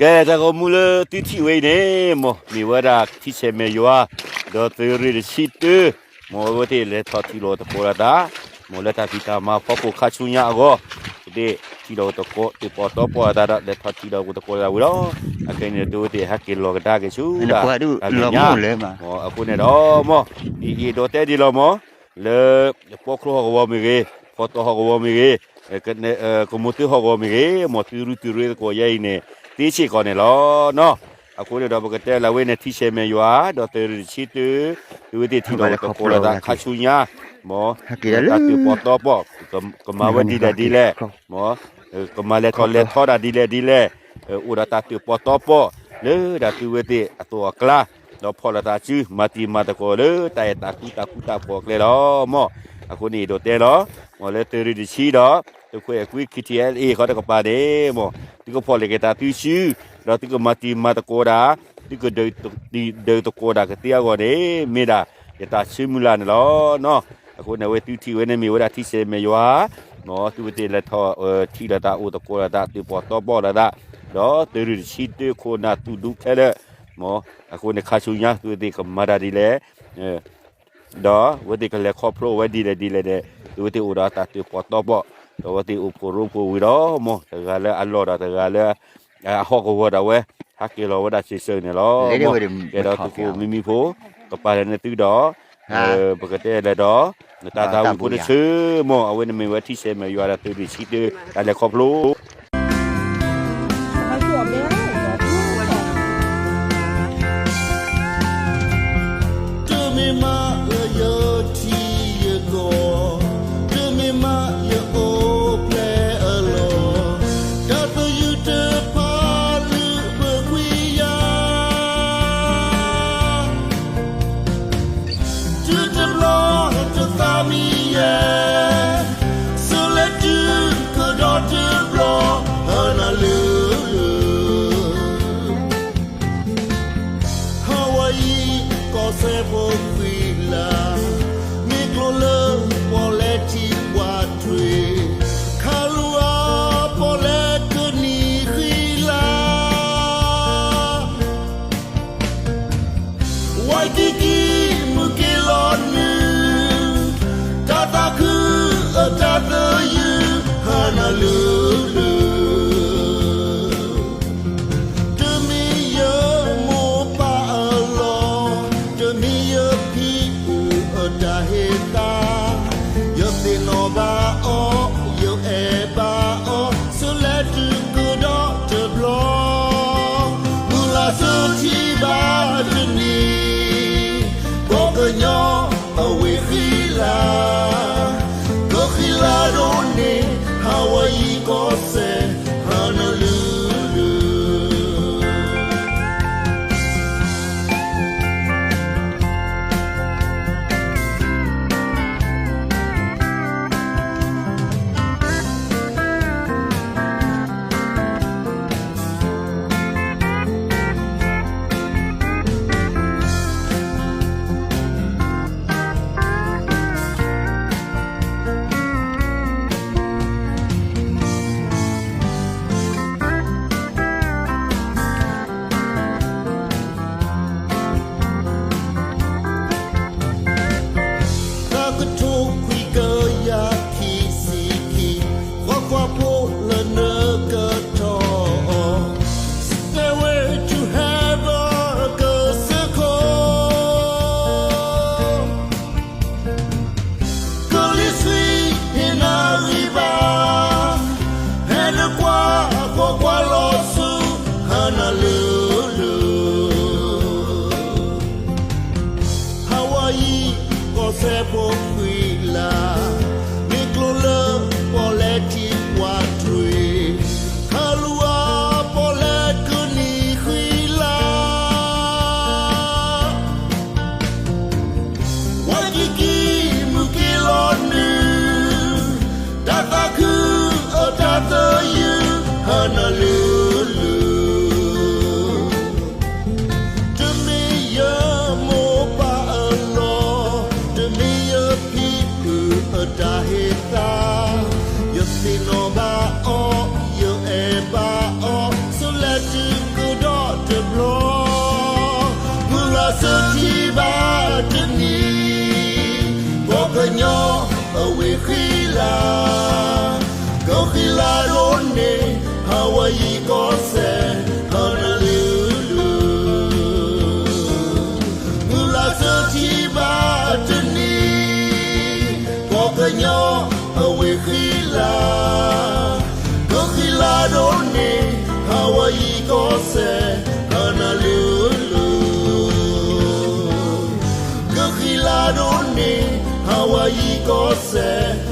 ကဲ တၢ်ဂီၤမူလၢသုထံၣ်ဝဲအံၤန့ၣ် မ်မ့ၢ်ဝဲဒၣ်ထံဆဲးမဲာ်ယွၤ ဒီးသုးရ့ၣ်တဆံတၢ မ်အဝဲသ့ၣ်လဲၤထီၣ်ထံၣ်လိာ်သကိးလိာ်သး မ်လၢတၢ်ဖံးတၢ်မၤဖီခိၣ်ခါဆူညါအဂီၢ် သ့ၣ်ထံၣ်လိာ်သကိး သုးပီၣ်တီပီၣ်အသးဒီး လဲၤထီၣ်ထံၣ်လိာ်သကိးလိာ်သးဝံၤလီၤ. အခဲအံၤန့ၣ် သုဝဲသ့ၣ်ဟဲက့ၤလီၤကဒါက့ၤဆူဒၣ် တၢ်မဲာ်ညါ အဃိန့ၣ်ဒီး မ်အံၤအံၤဒီးတဲဒ်လီၤ မ် လၢ ပီချိဟီၣ်ကဝီၤမ့ၢ်ဂ့ၤ, ဖီတီဟီၣ်ကဝီၤမ့ၢ်ဂ့ၤ, ကမိၢ်သုဟီၣ်ကဝီၤမ့ၢ်ဂ့ၤ, မ်သုရူသုရ့သကိးယဲအံၤန့ၣ် သ့စ့ၢ်ကီးန့ၣ်လီၤ. အဃိန့ၣ်ဒီး ပကတဲလၢဝဲန့ၣ် ထံဆဲးမဲာ်ယွၤ ဒီးသုးရ့ၣ်တဆံတၢ သုဝဲသ့ၣ်ထံၣ်လိာ်သကိးလိာ်သးခါဆူညါ မ် တၢ်သုးပီၣ်တီပီၣ် ကမၤဝဲဒ်လဲၣ်ဒ်လဲၣ် မ် ကမၤလဲၤထီၣ်လဲၤထီတၢ်ဒ်လဲၣ်ဒ်လဲၣ် အိၣ်ဒီးတၢ်သုးပီၣ်တီပီၣ် လၢဒၣ်သုဝဲသ့ၣ်အသိးအကျါ ဒီးဖီၣ်လိာ်သးစု မၤတံၤမၤသကိးလၢတၢ်အဲၣ်တၢ်ကွံတၢ်ဃူတၢ်ဖိးအကျဲလီၤ. မ် အဃိန့ၣ်အံၤဒီးတဲလီၤ မ်လၢသုးရ့ၣ်တဆံဒီး သုးခိၣ်အဲၣ်ကွံ ခံထံၣ်အဲလ်အ့ၣ် ဃီတကပၤန့ၣ် မ် သုကဖီၣ်လိာ်က့ၤတၢ်သုစု ဒီးသုကမၤတံၤမၤသကိးဒၣ် သုကဒုးသကိးဒၣ်ကသ့အဂီၢ်န့ၣ် မ့ၢ်ဒၣ်ယတၢ်ဆၢမုၢ်လၢ်န့ၣ်လီၤ. အဃိန့ၣ် အဝဲသုထံၣ်ဝဲန့ၣ်မ့ၢ်ဝဲဒၣ်ထံဆဲးမဲာ်ယွၤ မ်သုဝဲသ့ၣ်လဲၤထီၣ်ထံၣ်လိာ်သးအိၣ်သကိးလိာ်သး သုးပီၣ်တီပီၣ်လိာ်သး ဒီးသုးရ့ၣ်တဆံတၢခိၣ်နၢ်သူၣ်ဒူခဲလၢာ် မ် အဃိန့ၣ်ခါဆူညါ သုဝဲသ့ၣ်ကမၤတၢ်ဒ်လဲၣ် ဒီးအဝဲသ့ၣ်ကလဲၤခီဖျိဝဲဒ်လဲၣ်ဒ်လဲၣ်န့ၣ် သုဝဲသ့ၣ်အိၣ်ဒီးတၢ်သုးပီၣ်တီပီၣ် ဒီးအဝဲသ့ၣ်အိၣ်ဖှိၣ်ရိဖှိၣ်ဝံၤဒီး မ်တဂၤလၢအလီၢ်ဒီးတဂၤလၢ အဟီၣ်ကဝီၤဒၣ်ဝဲ ဟးက့ၤလီၤဝဲဒၣ်စ့ၢ်ကီးန့ၣ်လီၤ. မ် ကဲဒီးသုးခိၣ်မံမံဖိ ကပၤလဲၣ်န့ၣ်သုဒီး ပကတဲလဲၣ်ဒီး နတၢ်သးဝံၣ်ဖိတဆၢ မ် အဝဲန့ၣ်မ့ၢ်ဝဲထံဆဲးမဲာ်ယွၤဒီးသုးရ့ၣ်တဆံတၢ တၢ်လဲၤခီဖျိ တမ့ၢ်မးလၢယထံယကီၢ်, တမ့ၢ်မးယအိၣ်ဖျဲၣ်အလီၢ်, တၢ်သယုၢ်တဖၣ်လုၢ်ဘၢကွံာ်ယၤ တုၤတဘျီတသးမံယဲ, ဆၢလဲၤတုၤကဒီးတဘျီ ဟါနၤလၢ Hawaii ကီၢ်စဲၣ်ဖိဃံလၤ, မ့ၢ်ကျိၤလၢပီၣ်လဲၣ်ထံပှၤထွံၣ်, ခးလိာ်အပီၣ်လဲၣ်ကနံၤဃံလၤ Waikiki မုၢ်က့ၤလီၤနုာ်, တၢ်သးခုအတၢ်သယုၢ် ဟါနၤလၢလၢ တမ့ၢ်ယမိၢ်ပၢ်အလီၢ်, တမ့ၢ်ယဖံအုၣ်အတၢ်ဟ့ၣ်သါ, ယသ့ၣ်နီၣ်ဘၣ်အီၤ, ယအဲၣ်ဘၣ်အီၤ, ဆၢလဲၤတုၤကဒီးတဘျီ, မုၢ်လၢ်ဆၢထံဘၣ်တနံၤ, ကီၢ်ကညီအဝ့ၢ်ဃံလၤ, ကဃံလၤဒိၣ်န့ၢ် Hawaii ကီၢ်စဲၣ် ဟါနၤလၢလၢ ဃံလၤ, ကဃံလၤဒိၣ်န့ၢ် ဟးဝဲယံၤကီၢ်စဲၣ် ဟါနၤလုၢ်လုၢ်, မုၢ်လၢ်စၢထံဘၣ်တနံၤ, ပှၤကညီအဝ့ၢ်ဃံလၤ, ကဃံလၤဒိၣ်န့ၢ် ဟးဝဲယံၤကီၢ်စဲၣ် ဟါနၤလုၢ်လုၢ်, ကဃံလၤဒိၣ်န့ၢ် ဟးဝဲယံၤကီၢ်စဲၣ်